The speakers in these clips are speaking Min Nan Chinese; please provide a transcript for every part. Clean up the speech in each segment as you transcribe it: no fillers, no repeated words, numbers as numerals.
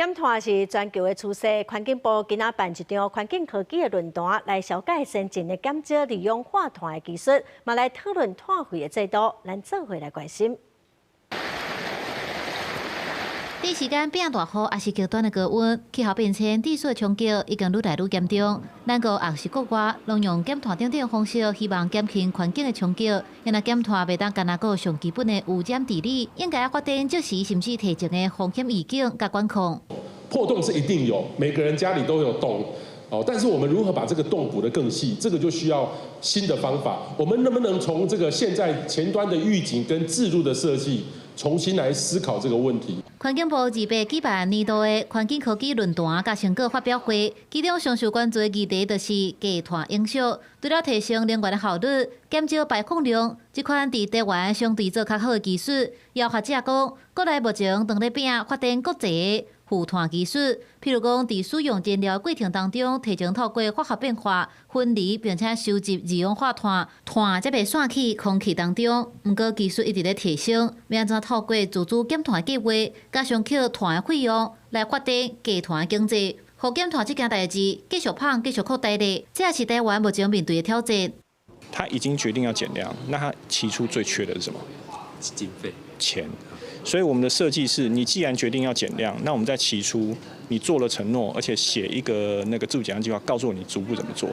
減碳是全球的趨勢，環境部今仔辦一場環境科技的論壇，來紹介先進的減少二氧化碳的技術，嘛來討論碳費的制度，咱做伙來關心。短時間變大雨，抑是極端的高溫，氣候變遷致使的衝擊已經愈來愈嚴重。咱國抑是國外，攏用減碳等等方式，希望減輕環境的衝擊。因為減碳袂當干焦顧上基本的污染治理，應該發展即時甚至提前的風險預警佮管控。破洞是一定有，每個人家裡都有洞哦。但是我們如何把這個洞補得更細，這個就需要新的方法。我們能不能從這個現在前端的預警跟制度的設計，重新來思考這個問題。環境部二八舉辦年度的環境科技論壇佮成果發表會，其中上受關注的議題就是低碳永續。除了提升能源的效率、減少排放量，這款佇台灣相對做較好的技術，有學者講，國內目前正咧拼發展國際的負碳技術，譬如講，佇使用燃料過程當中，提前透過化學變化分離，並且收集二氧化碳，碳才袂散去空氣當中。毋過技術一直咧提升，欲按怎透過自主減碳計劃，加上扣碳的費用來發展低碳經濟，予減碳這件代誌繼續膨，繼續擴大咧，這也是台灣目前面對的挑戰。他已經決定要減量，那他起初最缺的是什麼？經費。錢。所以我們的設計是，你既然決定要減量，那我們在起初你做了承諾，而且寫一個那個自主減量計劃，告訴我你逐步怎麼做，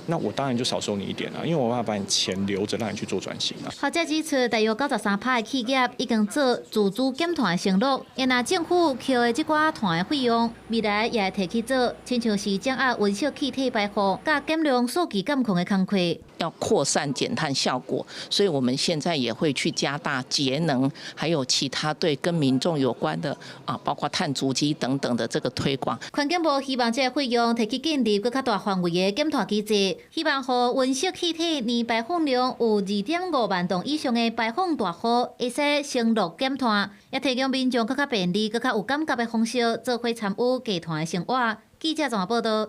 那我當然就少收你一點啦，因為我要把你錢留着，讓你去做轉型啊。學者指出，大約93%的企業已經做自主減碳的承諾，若政府扣的這寡碳的費用，未來也會提去做，親像是掌握溫室氣體排放、佮減量數據監控的工課。要擴散減碳效果，所以我們現在也會去加大節能，還有其他對跟民眾有關的啊，包括碳足跡等等的這個推廣。環境部希望這個費用提去建立閣較大範圍的減碳機制，希望予溫室氣體年排放量有2.5萬噸以上的排放大戶會使承諾減碳，也提供民眾閣較便利、閣較有感覺的方式，做伙參與低碳的生活。記者綜合報道。